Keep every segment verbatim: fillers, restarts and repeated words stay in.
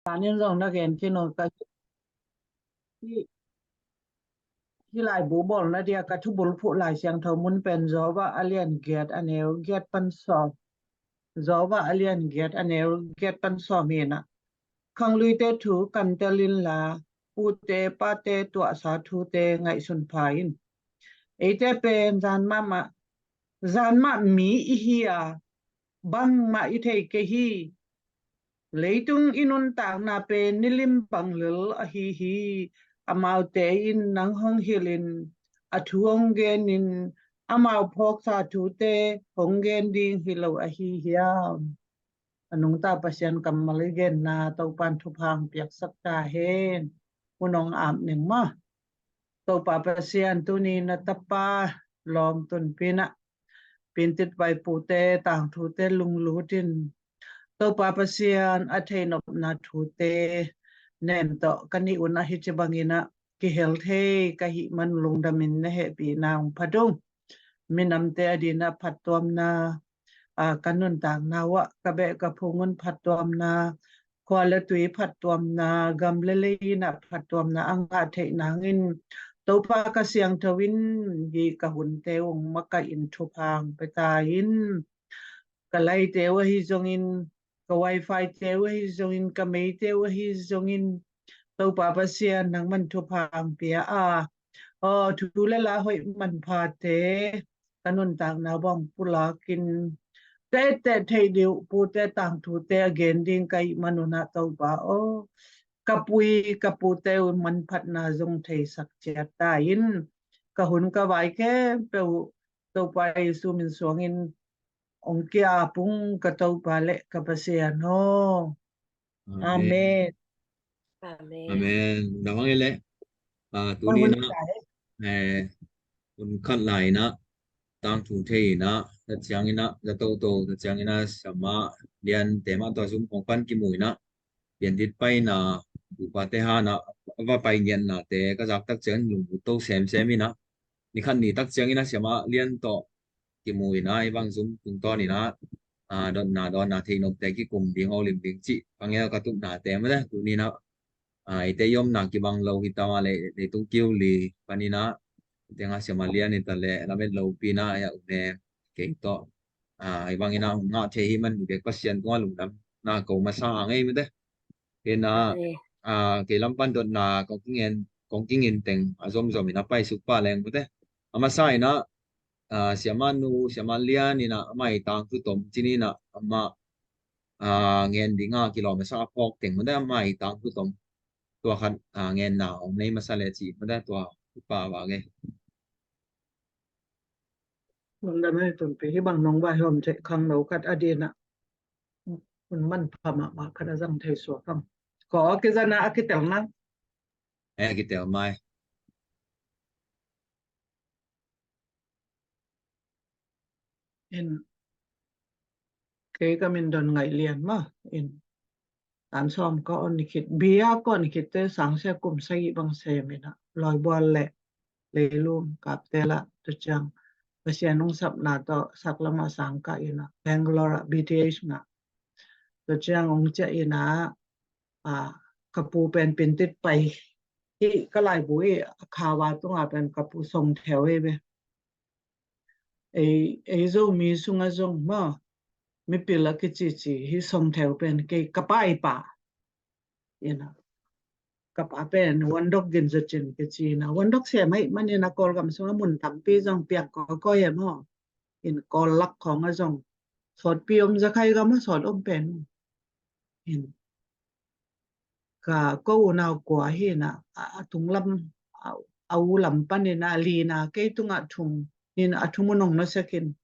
Danin zong na gen khin uh ka hi. Hih laibu bawlna dia ka thubulphuh Lai Siangtho mun pen Job a lian giat a neu giat pan sawm. Job a lian giat a neu giat pan sawm hi na. Khangluite thu kantel inla, pute pate tuahsa thute ngaihsun pha in. Eite pen zan mahmah, zan mah mi i hi a, bangmah i thei kei hi. Leitung i nuntakna pen nilim bang lel ahi hi. Amaute in nang hong hilhin, a thu hong genin, amau phawksa thute hong gen ding hi lo ahi hiam? A nungta Pasian kammal i genna Topan thupha hong piaksak ta hen. Hun hong ap ning maw. Topa Pasian, tuni na tapa lawm tunpina pintit vaipute tangthute lunglutin, Topa Pasian a theihnopna thute nem tawh ka nih un a, hih ci bangin a kihel thei ka hih man lungdamin na hehpihna hong phat ung. Minamte a dina phattuamna, a, ka nuntakna uah ka beh ka phung un phattuamna, khua le tui phattuamna, gam le lei in a phattuamna a ngah theih nangin Topa ka siangtho in hih ka hunte ung makaih in thupha hong pia ta in. Ka laite uh ahi zongin, ka wifi te uh ahi zongin, ka meite uh ahi zongin, Topa Pasian nangman thupha hong pia a, aw, thu le la hoih manphate ka nuntakna bang pulakin, tehteh theih dih uh pute tangthute a gen ding ka hih man un a Topa aw, ka pu i ka pute uh manphatna zong theisak ciat ta in, ka hun ka vai khempeuh uh Topa Jesu min suangin hong ki-ap ung ka Topa le ka Pasian aw. Amen. Amen. Amen. Amen. Lungdam hang e le. Ah, tuni in a, eh, hun khat lai in a tangthu thei in a, tua ciangin a, za toto, tua ciangin a, siamah liante mah tua zum hong pan kimu in a, piantit pai in a, upate han a, a va pai ngiatnate ka zak tak ciangin lunglut to semsem in a, ni khat ni tak ciangin a siamah lian tawh kimu in a, i bang zum tungtawn in a, a, dotna dawnna theihnopte kikum ding, holim ding cih ka ngel ka tupnate mate, tuni in a, a, eite i omna kibang lo hi ta mah le, leitung kiu li panin a, eite nga siamah lian hi ta le lamet lopi in a, a, une kei tawh, a, i bangin a hong ngah thei hi man hi bek Pasian tungah lungdamna ko masa hang ei mate. Kei na, a, kei lam pan dotna kong kingen, kong kingen teng a zomzom in a paisuk pah leng mate. A masa in a, a, siamah nu, siamah lian in a, amah i tangthu tom cin in a, amah, a, ngen ding a kilawm a sa a phawk teng mate, amah i tangthu tom tua khat, a, ngenna hong nei masa le cih mate, tua i pa vak e. Lungdam e Tunpi, hih bang nong vaihawm theih khangno khat a ding a, hun manpha mahmah khat a zang thei suak hang. Ko a kizana a kitel nang. E, a kitel mai. In, kei ka min Don Ngaih Lian maw, in, tan sawm ka on khit, bia ka on khit te sangsia kum sagih bang sem in a, lawibual le leilung kapte lah, tua ciang Pasian hong sapna tawh sak lamah sang kah in a, Bangalore ah B T H ngah. Tua ciang hong ciah in a, a, ka pu pen pintit pai hi, ka laibu i a khawa tunga pen ka pu Songtheu hi ve. Ei, ei Zomi sunga zong maw, mipil a kicici hi Songtheu pen kei ka pa i pa in a, ka pa pen Wandok Ginzocin kici in a, Wandok sem ahih manin a Kawlgam sunga mun tampi zong piang kawikawi e maw. In Kawl lak khawng a zong sawtpi om, Zakhai gam a sawt om pen. In ka, ko unau kua hi in a, a, a tunglam, a, a u lam panin a li in a, kei tungah thum in a, thum un hong nusia khin.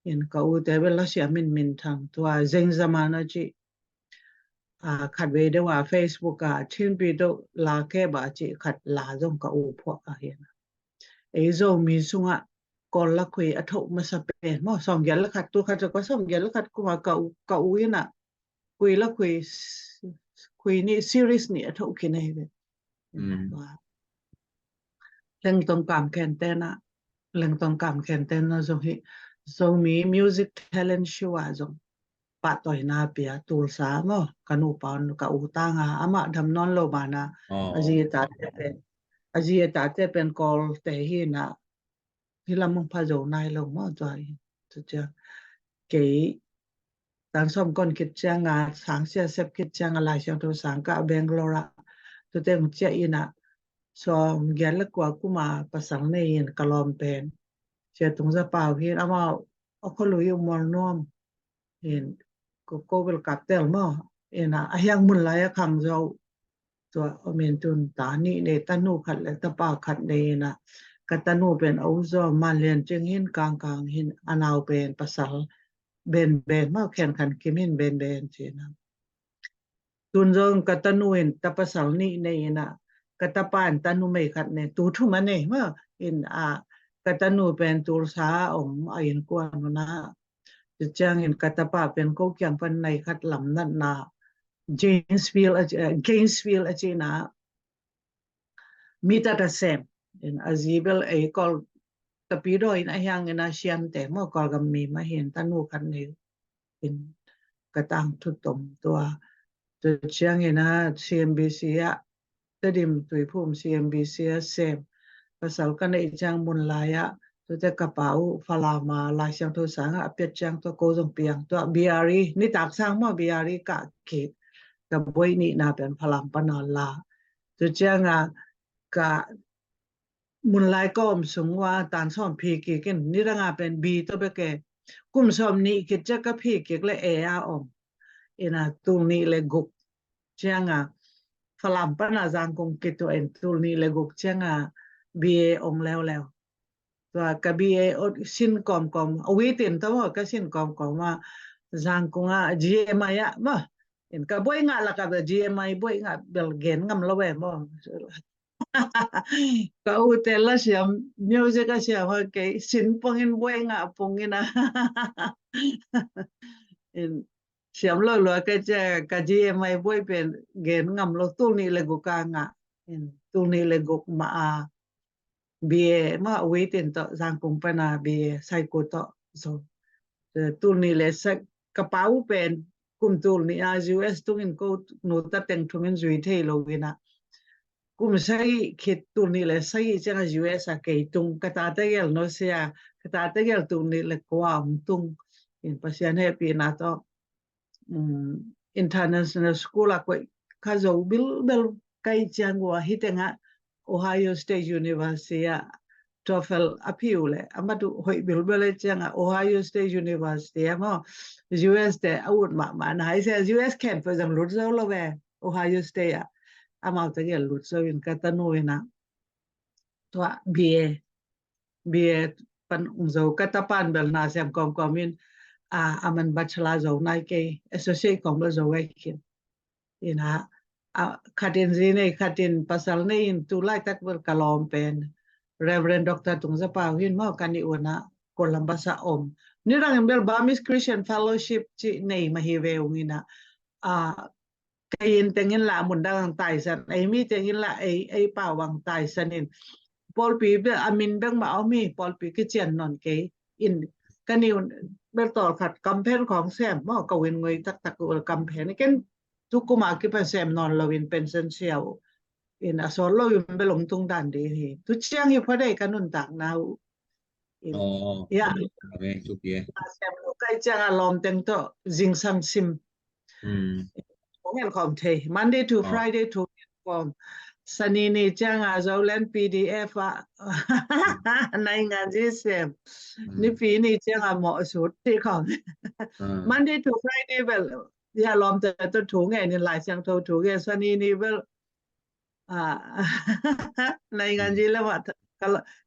In ka ute bel a sia min Minthang, tua Zengzamana ci, a, khatvei deuh a Facebook a Chinpi deuh la kep a ci khat la zong ka u phuak a hi in a. Ei Zomi sungah Kawl lakhui a thoh masa pen maw, sawmgiat le khat, tu khat ka sawmgiat le khat kuma ka u, ka u in a, khui lakhui, khui nih series nih a thoh khin ahi ve. Mm. Lengtong Kam Khen te na, Lengtong Kam Khen te na zong hi, Zomi Music Talent Show a zong pahtawina pia, tulsa maw, ka nupa un ka u tanga, amah dam nawn lo mana, a zi a tate pen, a zi a tate pen Kawlte hi na, hi lam hong pha zo nai lo maw, tua hi. Tua ciang kei tan sawm kon khit cianga, sang sia sep khit cianga, Lai Siangtho sang ka Bangalore ah, tute hong ciah ina, sawm giat le kua kuma pasal nei in ka lawm pen Sia Tung Za Pau hin, amau a khualui u mual nuam hin, ko ko bel kaptel maw, ina a hiang mun lai a khang zo. Tua omin tun ta nih nei, tanu khat le tapa khat nei ina, ka tanu pen a u zawm man lian cing hin, kangkang hin, a nau pen pasal benben maw, khen khan kim hin benben cina. Tun zong ka tanu in ta pasal nih nei ina, ka tapa in tanu mei khat nei, tu thum a nei maw, in a, ka tanu pen tulsa om a, innkuan una. Tua ciangin ka tapa pen ko kiang pan nai khat lam natna, Gainesville a ci, eh, Gainesville a cina, mi tata sem. In a zi bel ei Kawl tapidaw in a hiang ina Siante maw, Kawlgam mi mah hin, tanu khat nei in ka tangthu tom tua. Tua ciangin a C M B C ah, Tedim Tuiphum C M B C ah sem. Pasal ka neih ciang mun lai ah, tute ka pa uh Falam ah Lai Siangtho sang ah a piat ciang tua ko zong piang tua, B R E, nitak sang maw, B R E ka kik, ka buai nihna pen Falam pana la. Tua cianga ka mun lai ka om sung ua tan sawm phi kik in, nidanga pen B tawh bek e. Kum sawm nih khit ciang ka phi kik le A a om. Ina tul nih le guk cianga Falam pana Zangkong kituah in, tul nih le guk cianga B A om leuleu. Tua ka B A ot sin kawmkawm, a uitin tawh maw ka sin kawmkawm a, Zangkong a G M I ah maw. In ka buai ngah lak ah bel G M I buai ngah bel gen ngam lo ve maw. Ka ute la siam, music a siam a, kei sin pongin buai ngah pongin a. In siam lo lua ka cia, ka G M I buai pen gen ngam lo, tul nih le guk a ngah. In tul nih le guk ma a B A ma uitin tawh Zangkong pana B A Saiku tawh zo. Eh, tul nih le sak ka pa uh pen kum tul nih a U S tungin ko nu ta teng thumin zui thei lo ina. Kum sagih khit tul nih le sagih cianga U S a kei tung, ka tate gel no sia, ka tate gel tul nih le kua hong tung. In Pasian hehpihna tawh um, international school a koih ka zo bilbel kai ciang ua hi tengah Ohio State University a TOEFL a phiu le a matu hoih bilbel e cianga Ohio State University a maw U S te a ut mahmah na hai sia U S campus zong lut zo lo ve Ohio State a amau te gel lut zo in ka tanu ina tua B A B A pan ung zo ka tapan bel na siam kawmkawm in a aman bachelor zo nai kei associate kawm bel zo ai kin ina a khatin zi nei khatin pasal nei in tu laitak bel ka lawm pen Reverend Doctor Tung Za Pau hin maw ka nih una Columbus a om nidangin bel Burmese Christian Fellowship ci nei mahi ve ung ina a kei in tengin la mun dang ang taisan ei mi tengin la ei ei pau ang taisan in pawlpi bel a min bek mah om hi pawlpi kician nawn kei in ka nih un bel tawl khat kamphen khawng sem maw ka win ngoi taktak ul kamphen ken tukuma kipan sem nawn lo in pension sia uh in a sawt lo in bel ong tung dan ding hi tu ciang hi pha dei ka nuntak na uh in ya sem lo kai ciang a lawm teng tawh zingsang sim Kong en khawm thei. Monday to Friday to en khawm. Sani ni cianga Zoland P D F a naingan zi sem. Nipi ni cianga mawh sut ti khawm. Monday to Friday bel ya lawmte to thu nge ni Lai Siangtho thu nge Sani ni bel naingan zi le mah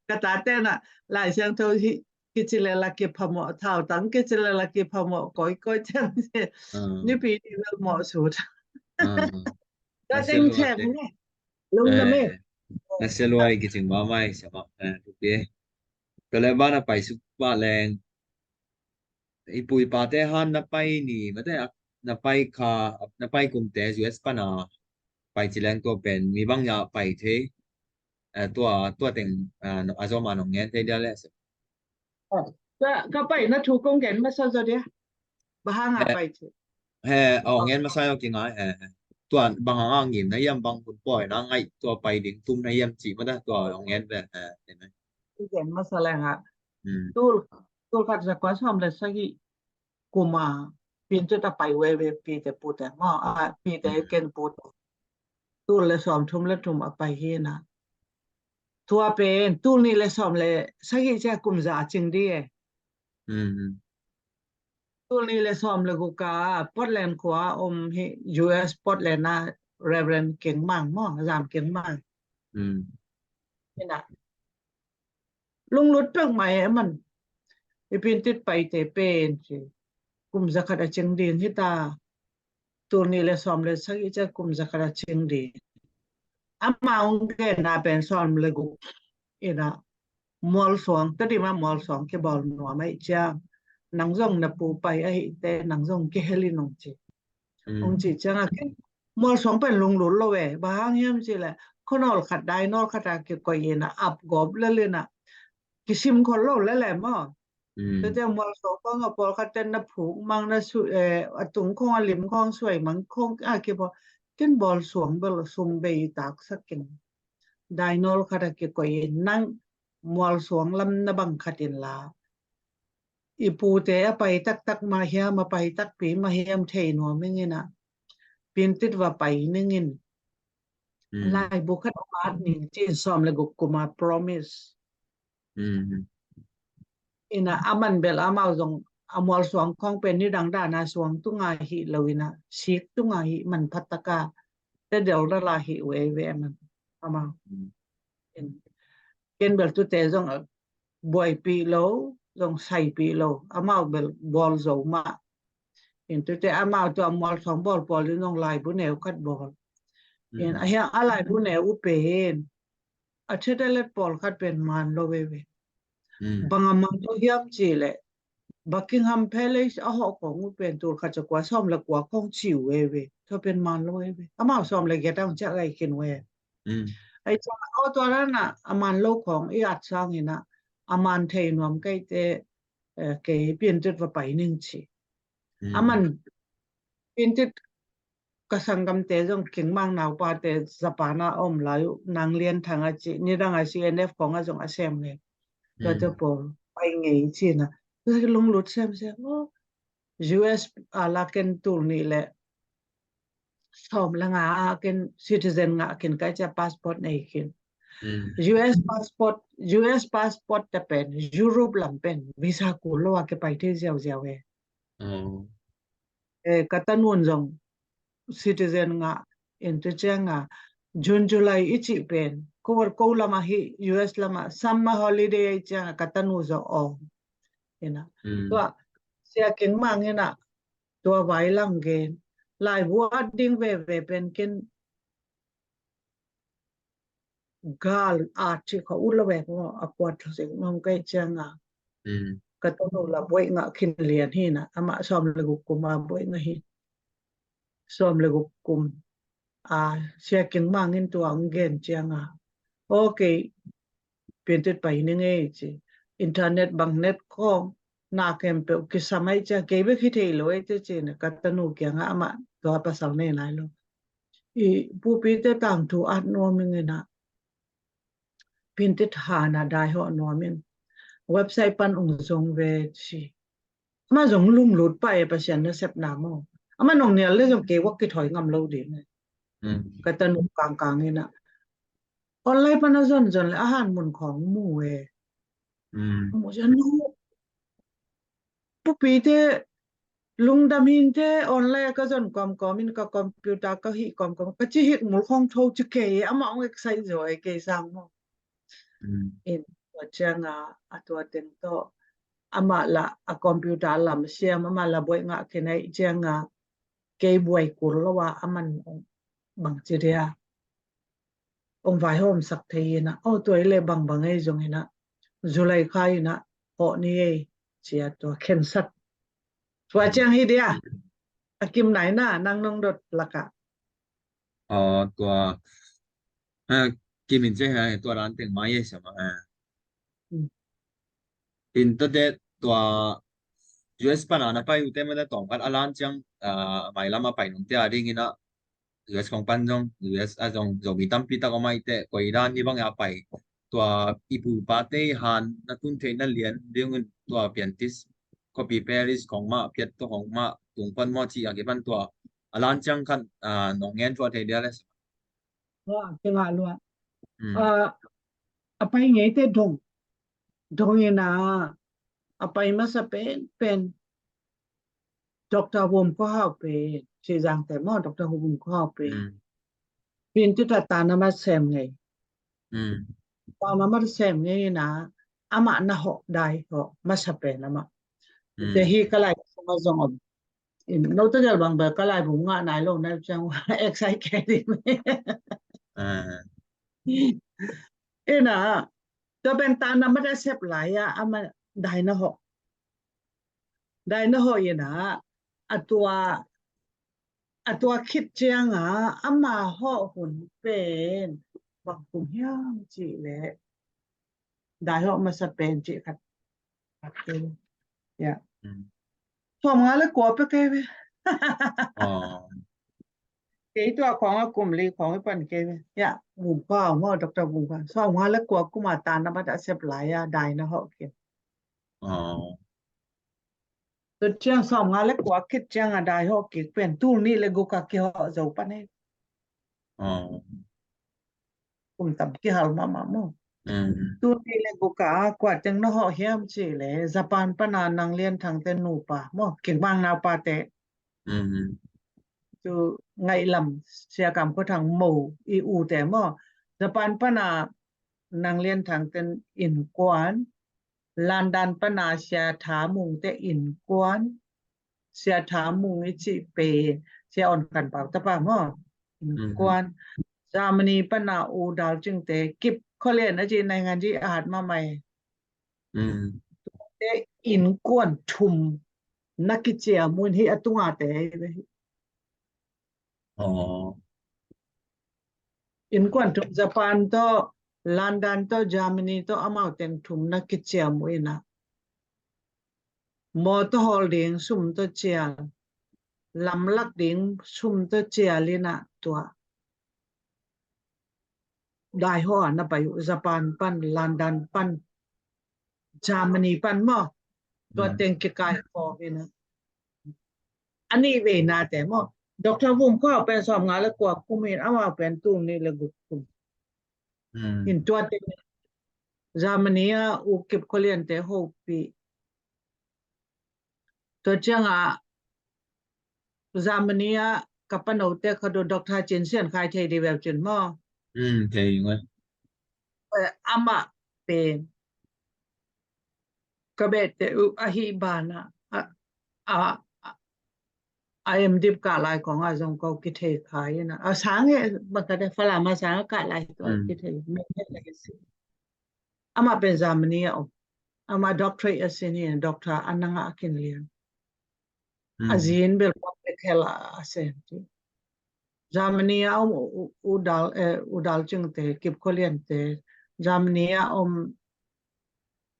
ka tate na Lai Siangtho hi kici le la kiphamawh thautang kici le la kiphamawh kawikawi ciang nipi ni bel mawh sut. Ka teng them ne lung na me. Na sia luai kicing mamai sia mak na tupi. Ka le ba na pai suk ba leng. I pu i pate han na pai ni mate na pai kha na pai kumte U S pana pai ci leng tua pen mi bang ya pai thei. Tua tua teng a zoma nong ngen thei dia le. Ka pai na thu kong gen masa zo dia. Bang hang a pai ci. He, aw ngen masa aw kingai he. Tua bang hang a ngim na hiam, bang hun pawi na ngaih tua pai ding tum na hiam ci mata tua aw ngen ve he. Ngen masa leng a. Tul, tul khat za kua sawm le sagih kuma Pintut a pai veve pite pute maw, a pite ken pute. Tul le sawm thum le thum a pai hi na. Tua pen tul nih le sawm le sagih cia kum za a cing di e. Tul nih le sawm le guk a Portland khua om hi, U S Portland a Reverend Keng Mang maw, Zam Keng Mang. Hi na. Lunglut pek mai e man. I Pintut paite pen ci. Kum za khat a cing ding hi ta. Tul nih le sawm le sagih cia kum za khat a cing ding. Ama hong genna pen sawm le guk. Hi na. Mualsuang, Tedim a mualsuang kibawl nuam ahih ciang. Nang zong na pu pai ahih teh, nang zong kihel in hong ci. Hong ci ciang a ken mualsuang pen lunglut lo e. Bang hang hiam ci le, khuanawl khat, dainawl khat a kikoih in a ap gawp lel in a kisim khol lo lel e maw. Tete mualsuang khong a pawlkhat ten na phuk mang na su, eh, a tung khong a lim khong suai mang khong a kibawl. Ken bawl suang bel sung bei i taksak in. Dainawl khat a kikoih in nang mualsuang lam na bang khat in la. I pute a pai taktak mah hiam, a pai takpi mah hiam thei nuam ing in a. Pintut va pai ning in. Laibu khat a mat ning ci in sawm le guk kuma promise. Hi na, a man bel amau zong a mualsuang khong pen nidang dan a suang tunga hi lo in a, sik tunga hi man phat taka. Te del dala hi veve man amau. Ken bel tute zong a buaipih lo, zong saipih lo, amau bel bawl zo mah. Hi na, tute amau tua mualsuang bawl pawl in zong laibu neu khat bawl. Hi na, a hiang a laibu neu uh pen a thetelet pawlkhat pen man lo veve. Bang a man lo hiam ci le Buckingham Palace a hawh khong uh pen tul khat za kua sawm le kua khong ci uh veve. Tua pen man lo veve. Amau sawm le giat ang ciah gai khin ve. Ai ciang a aw tua dan a a man lo khong i at sang in a, a man thei nuam kei te, eh, kei Pintut va pai ning ci. A man Pintut ka sanggamte zong Keng Mang naupate Japan a om lai uh, Nang Lian Thang a ci, nidang a C N F khong a zong a sem nge. Tua te pawl pai ngei ci na. Tua lunglut semsem. U S a la ken tul nih le sawm le nga a ken citizen ngah kin kai cia passport nei kin. U S passport, U S passport te pen Europe lam pen visa kul lo a kipai thei ziauziau e. Eh, ka tanun zong citizen ngah in tu ciang a June July i cih pen ko ko lam ahi, U S lam a summer holiday ahi ciang a ka tanu zong aw. Hi na. Tua Sia Keng Mang hi na, tua vai lang gen. Laibu at ding veve pen ken gal a ci kha ut lo vek maw, a kuat lo sek nong kai ciang a. Ka tanu la buai ngah khin lian hi na, amah sawm le guk kum a buai ngah hi. Sawm le guk kum a Sia Keng Mang in tua ang gen ciang a. Okay, Pintut pai ning ei ci. Internet bang net khong na khempeuh kisam ai cia, kei bek hi thei lo ei te ci na, ka tanu kiang a amah tua pasal ne nai lo. I pupite tangthu at nuam ing in a, Pintut han a dai hawh nuam in. Website pan ung zong ve ci. Amah zong lunglut pah e Pasian nasepna maw. Amah nong nial le zong kei wak kithawi ngam lo ding e. Ka tanu kangkang in a, online pan a zonzon le a han mun khong mu e. Mu zia nu pupite lungdam hinte, online ka zon kawmkawm in, ka computer ka hih kawmkawm, ka ci hik mul khong tho ci kei, amah ong excite zo e kei sang maw. In tua ciang a, a tua teng tawh amah la a computer lam siam, amah la buai ngah khin ai ciang a, kei buai kul lo a, aman bang ci dia ong vaihawmsak thei in a, aw tua i le bangbang ei zong in a, July kha in a hawh ni ei ci a tua khensat. Tua ciang hi dia a kim nai na nang nong dot lak a. Aw tua, eh, kim in ci a, tua dan teng mai ei siam a. In tua te tua U S pana na pai uh te mah tawm khat a lan ciang, ah, mailam a pai nung te a dingin ah U S kong pan zong, U S a zong Zomi tampi tak om a i te, koi dan ni bang a pai. Tua i pu i pa te i han na tun theih na lian dingin tua Piantis khuapi Paris khong mah, Piat to khong mah, tung pan maw ci a kipan tua a lan ciang khat, ah, nong ngen tua thei dia le. Tua, kingah lua. Mm. Ah, a pai ngei te dong. Dong ina, a pai masa pen, pen. Doctor Vum Khuahau pen, Sizang te maw, Doctor Vum Khuahau pen. Mm. Pin tu ta ta na ma sem ngei. Mm. Ta na ma sem ngei na, ama na ho dai ho, masa pen ama. Mm. Te hi ka lai sama zong om. In, no ta gel bang ba ka lai bung nga nai lo na chang excited. Ah. Ina, tua pen ta na ma da sep lai a, ama dai na ho. Dai na ho ina, a tua, a tua khit cianga, ama ho hun pen, bang kum hiam ci le, dai ho masa pen ci khat. Ya. Mm. Sawm nga le kua pe kei ve. Oh. Kei tua khong a kum li khong i pan kei ve. Ya, Vum Khuahau maw, Doctor Vum Khuahau. Sawm nga le kua kum a ta na ma da sep lai a, dai na ho kei. Oh. Tua ciang sawm nga le kua khit cianga dai ho kik pen tul nih le guk a kiho zo pan e. Oh. Kum tam kihal mahmah maw. Mm. Tul nih le guk a kua teng na ho hiam ci le Japan pana Nang Lian Thang te nupa maw, King Bang naupa te. Mm. Tu Ngaihlam Sia Kam Khua Thang mo i u te maw. Japan pana Nang Lian Thang ten innkuan. London pana Sia Tha Mung te innkuan. Sia Tha Mung i cih pen Sia On Khan Pau tapa maw. Innkuan. Mhm. Germany pana U Dal Cing te Kip Khua Lian a cih naingan ci a hat mahmah e. Mm. Te innkuan thum na kiciam uh in hi a tunga te. Oh. Innkuan thum Japan tawh, London tawh, Germany tawh, amau teng thum na kiciam uh ina. Mawtaw hawl ding sum tawh cial, lamlak ding sum tawh cial ina tua. Dai haw a na pai uh, Japan pan, London pan, Germany pan maw. Tua teng kikai khawm ina. A nih veina te maw. Doctor Vum Khuahau pen sawm nga le kua kum in, amau pen tul nih le guk kum. In tua teng Germany a U Kip Khua Lian te hopih. Tua cianga Germany a ka panote khat uh Doctor Cin Sian Khai thei di veu cin maw. Thei ngoi. Amah pen ka behte uh ahi bana a, a, a, a M.Div kah lai kong a zong ko kithei khai ina. A sang he baka de Falam a sang kah lai ko kithei. Amah pen Germany a om. Amah doctorate a sin hi, doctor a nanga a kin lian. A zin bel public health a sem ti. Germany a om U Dal, eh, U Dal Cing te, Kip Khua Lian te, Germany a om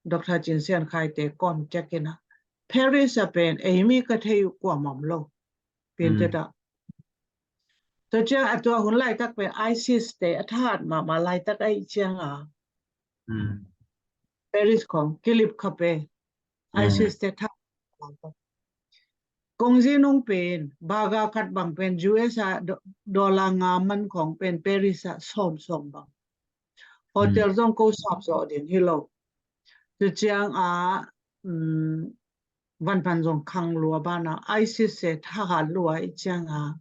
Doctor Cin Sian Khai te contact ina. Paris a pen, ei mi ka thei uh kua mawm lo. Pin te ta. Tua ciang a tua hun laitak pen ISIS te a thahat mahmah laitak ahi cianga. Paris khong kilip kha pe. ISIS te thahat laitak. Kong zi nung pen, baga khat bang pen, U S a do-, dollar nga man khong pen, Paris a sawm sawm bang. Hotel zong ko sap zawh ding hi lo. Tua ciang a, um, van pan zong khang lua bana, ISIS se thahat lua i cianga.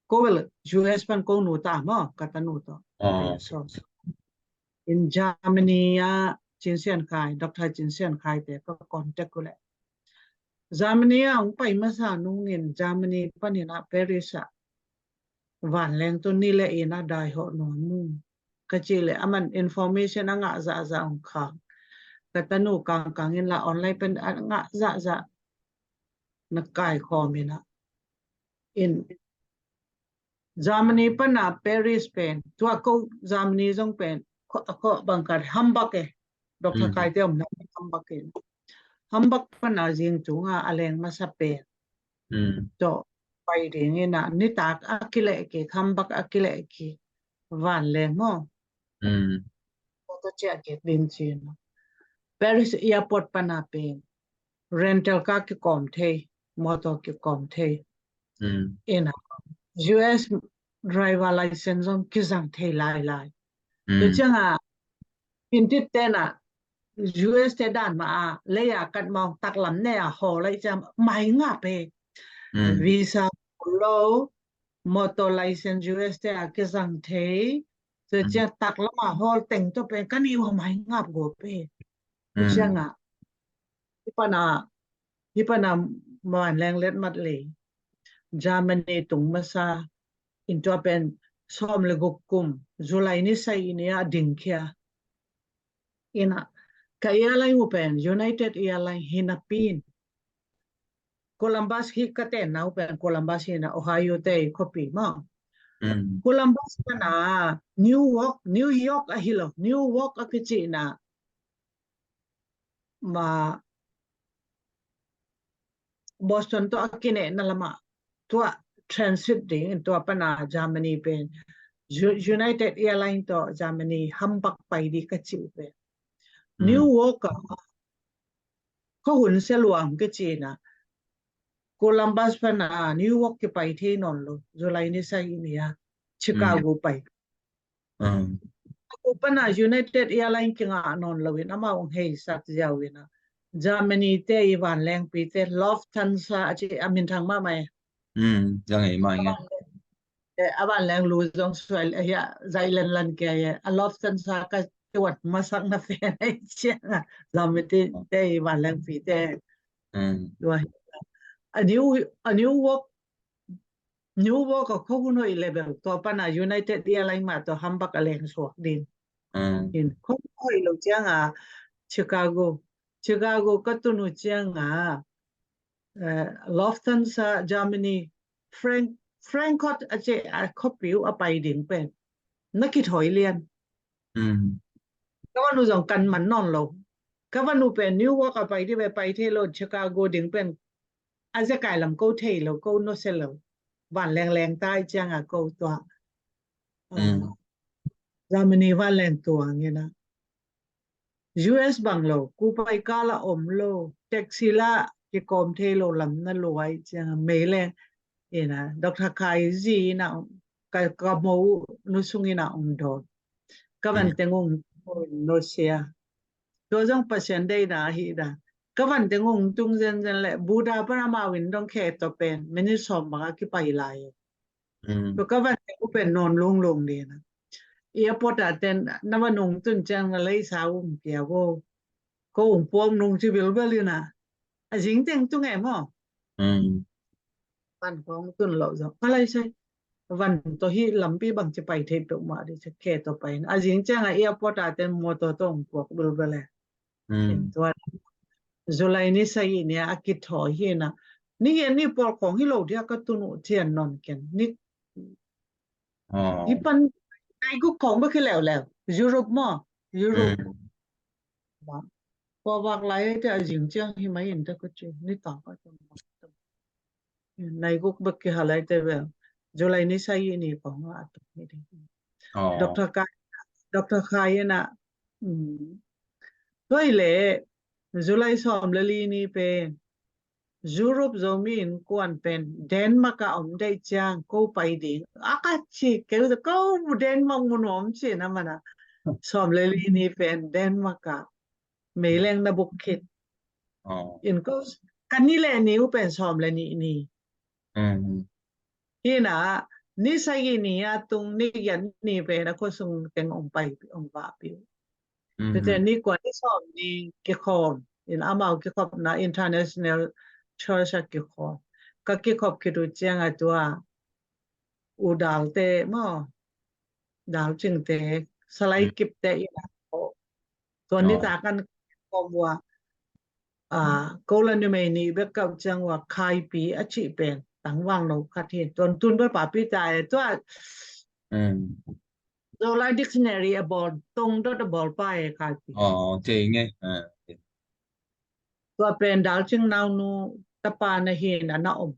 Ko bel U S pan ko nu ta maw, ka tanu ta. So, so. In Germany a Cin Sian Khai, Doctor Cin Sian Khai te ka contact uh le. Germany a hong pai masa nungin Germany panin a Paris a vanleng tu ni le ina dai hawh nuam ung. Ka ci le aman information a ngah zahzah hong khang. Ka tanu kangkang in la online pen a ngah zahzah na kai khawm ina. In Germany pana Paris pen, tua ko Germany zong pen, ko, ko bangkhat Hamburg e. Doctor Khai te omna Hamburg e. Hamburg pana zing tunga a leng masa pen. Tawh pai dingina nitak a kilehki, Hamburg a kilehki vanleng maw. Motor ciah kik ding cina. Paris airport pana pen rental car kikom thei, motor kikom thei. Ina U S driver license zong kizang thei lailai. Tua cianga intit tena U S te dan ma a leia kat mawng taklam ne a haw lai ciang mai ngap e. Visa lo, motor license U S te a kizang thei. Tua ciang taklam a hawl teng to pen kan i wa mai ngap go pe. Tua cianga hipana hipana vanleng let mat lei. Germany tung masa in tua pen sawm le guk kum July ni sai ini a dingkhia. Ina ka airline uh pen United Airline hina pin. Columbus hi ka tenna uh pen Columbus hina Ohio te i khopi maw. Columbus pana New York, New York a hilo, New York a kicina ma Boston tawh a kinehna lama tua transit ding in tua pana Germany pen United Airline tawh Germany Hamburg pai di ka cih uh pen New York a khuahun sia luang ka cihna Columbus pana New York kipai thei nawn lo, July ni sai ini a Chicago pai. Chicago pana United Airline kingah nawn loin amau hong heisak ziau ina Germany te i vanlengpi te Lufthansa a ci a minthang mahmah e. Zang ei mah inge. A vanleng lu zong suai a hia zai lenlan kia e a Lufthansa ka kiwat masak na fen ei cianga Germany te i vanlengpi te. A New a New York New York a khuahun hoih level tua pana United Airline mah tua Hamburg a leng suak din. In khuahun hoih lo cianga Chicago Chicago ka tun uh cianga Lufthansa Germany Frank Frankfurt a ce a khopi uh a pai ding pen na kithawi lian. Ka van uh zong kan man nawn lo. Ka van uh pen New York a pai di ve pai thei lo, Chicago ding pen a zekai lam ko thei lo, ko nusia lo. Van lengleng tai cianga ko tua Germany van leng tuang ina U S bang lo, kupai kala om lo, taxi la kikawm thei lo lam na luai cianga meileng ina Doctor Khai zi ina ka ka mo nu sung ina om don. Ka van teng ung nusia. Tua zong Pasian deina ahi da. Ka van teng ung tung zenzen le Buddha pana mau in dong khe to pen minute sawm banga kipai lai. Tua ka van teng u pen nawn lunglung dina. Airport a ten na van ung tun ciang na leisa ung pia vo. Ko ung puak nung ci bilbel ina. A zing teng tung e maw. Van kong tun lo zong a lai sai van to hi lampi bang ci pai thei peuh mah di ci khe to pai na a zing cianga airport a ten motor to ong puak bulbel e. Tua July ni sai nia a kithawi hi na ni hi ni pawl khong hi lo dia ka tun uh thian non ken ni. Hi pan nai guk khong ba khi leuleu Europe maw Europe. Pawlvak lai te a zing ciang hi mai in te ka ci ni ta ka ci. Nai guk bek kihal ai te bel July ni sai ni kong a tung hi ding. Doctor Khai Doctor Khai ina. Tua ile July sawm le li ni pen Europe Zomi Innkuan pen Denmark a om dei ciang ko pai ding a ka ci keu ko Denmark mun om ci na mana sawm le li ni pen Denmark a meileng na buk khit. In ko kan ni le ni u pen sawm le ni ni. Hina ni sagi ni a tung ni yan ni pen a ko sung teng ong pai ong va piu. Tete ni kua ni sawm ni kikhawm in amau kikhawmna International Church a kikhawm. Ka kikhawm khit uh ciang a tua u dalte maw dal cingte salai kipte ina ko. Tua ni ta kan kawm ua ko la numei ni bek kau ciang ua khaipi a cih pen tangvang lo khat hi. Tuan tun bek papi ta e tua Zola dictionary a bawl tong dot a bawl pa e khaipi. Aw, kei nge. Tua pen Dal Cing naunu tapa na hi in a na om.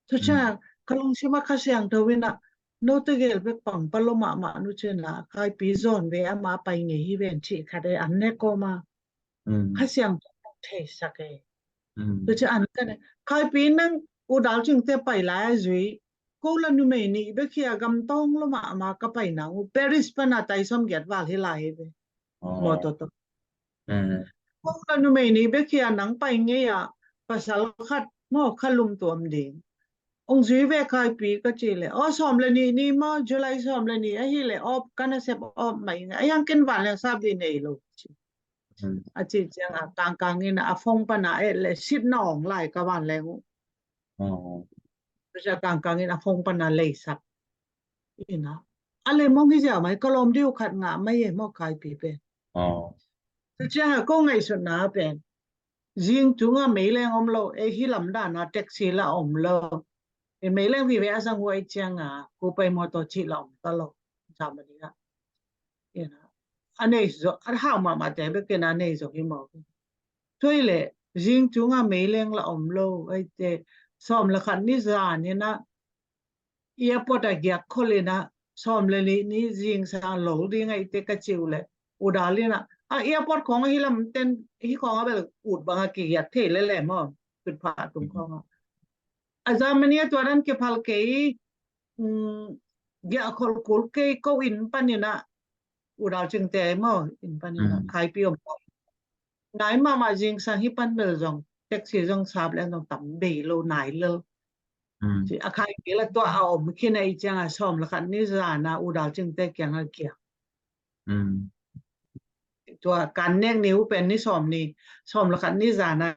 Tua ciang ka lungsim ah Kha Siangtho in a, note gel bek pang palo mahmah nu cin a, Kaipi zawn ve, ama pai ngei hi ven cih khat e, an ne kawm a. Kha Siangtho theisak e. Tua ciang an ka ne, Kaipi nang U Dal Cingte pai lai a zui, ko la numei nih bek hi a, gamtawng lo mahmah ka pai nang uh, Paris pan a tai sawmgiat val hi lai hi ve. Mawtaw tawh. Ko la numei nih bek hi a, nang pai ngei a, pasal khat maw, kha lum tuam ding. Ong zui ve Kaipi ka cih leh, aw, sawm le nih ni maw, July sawm le nih ahih leh off, ka nasep off mah ing a, a hiang ken vanleng sap dih nei lo ci. A cih ciang a kangkang in a phone pan a et leh sit na awng lai ka vanleng uh. Tua ciang kangkang in a phone pan a leisak in a, a leh mong hi ziau mai, ka lawm dih uh khat ngah mai e maw Kaipi pen. Tua ciang a ko ngaihsutna pen zing tung a meileng om lo, ei hi lam dan a taxi la om lo. Ei meileng vive a zang huai ciang a, ko pai mawtaw cih la om ta lo. Germany ah. A nei zo, a hau mahmah te bek in a nei zo hi maw. Tua hi leh zing tung a meileng la om lo, ei te sawm le khat ni zan in a airport a giak khol in a, sawm le nih ni zingsang lol ding a, ei te ka cih uh leh U Dal in a, a airport khawng a hi lam ten, hi khawng a bel ut bang a kigiak thei lel e maw, tutphah tung khawng a. A Germany a tua dan kiphal kei, giak khol kul kei, ko inn pan in a, U Dal Cingte maw, inn pan in a, Kaipi om nai mahmah, zingsang hi pan bel zong taxi zong sap leng zong tam bei lo, nai lel. A Kaipi la tua a om khin a, i ciang a sawm le khat ni zan a U Dal Cingte kiang a kiang. Tua kan nek ni uh pen ni sawm ni, sawm le khat ni zan a